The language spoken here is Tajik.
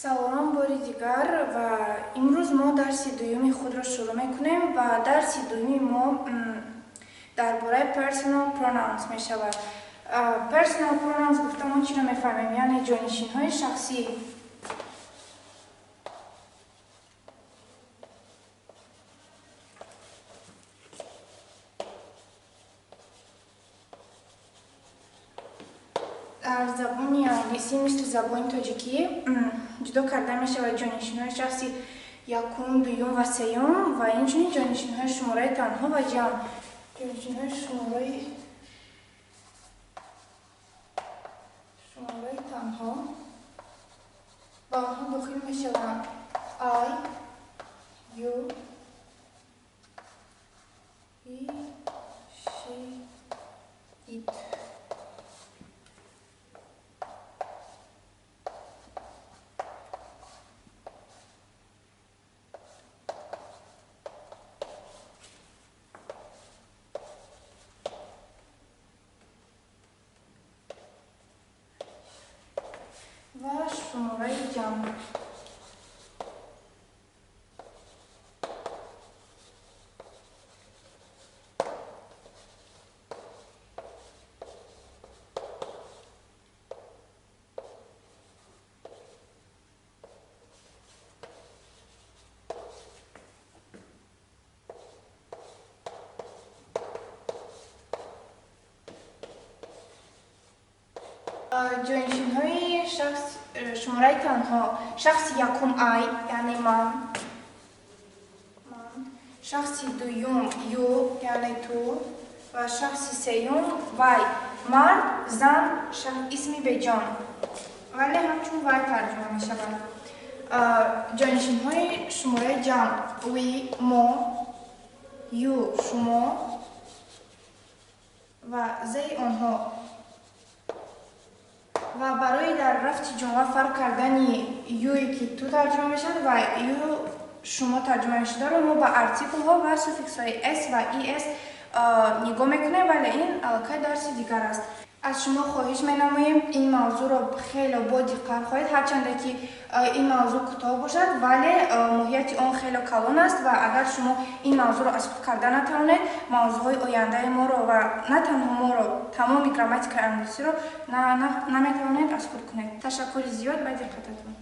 Салом бори дигар ва имрӯз мо дарси дуюми худро шурӯъ мекунем ва дарси дуюми мо дар бораи personal pronouns мешавад. Personal pronouns гуфта мо чиро мефаҳмем? Яъне ҷонишинҳои шахсӣ. Дар забони англисӣ мисли забони тоҷикӣ ҷудо карда мешавад ҷонишинҳои шахси якум, дуюм ва сеюм ва инчунин ҷонишинҳои шумораи танҳо ва ҷамъ. Ҷонишинҳои шумораи танҳо ба онҳо дохил мешаванд I, you, he, she, it. Ва шумораи ҷамъ. Ҷонишинҳои шумораи танҳо. Шахси якум I, яъне ман, шахси дуюм you, яъне ту, ва шахси сеюм вай, мард, зан, исми беҷон, вале ҳамчун вай тарҷума мешавад. Ҷонишинҳои шумораи ҷамъ we, мо, you, шумо ва they, онҳо. Ва барои дар рафти ҷумла фарқ кардани you-е ки ту тарҷума мешавад ва you шумо тарҷума мешударо мо ба артиклҳо ва суффиксҳои s ва es нигоҳ мекунем, вале ин аллакай дарси дигар аст. Аз шумо хоҳиш менамоем ин мавзӯъро хеле бо диққат хоҳед, ҳарчанде ки ин мавзӯъ кӯтоҳ бошад, вале моҳияти он хеле калон аст ва агар шумо ин мавзӯъро аз худ карда натавонед, мавзӯъҳои ояндаи моро ва на танҳо моро, тамоми грамматикаи англисиро наметавонед аз худ кунед. Ташаккури зиёд ба диққататон.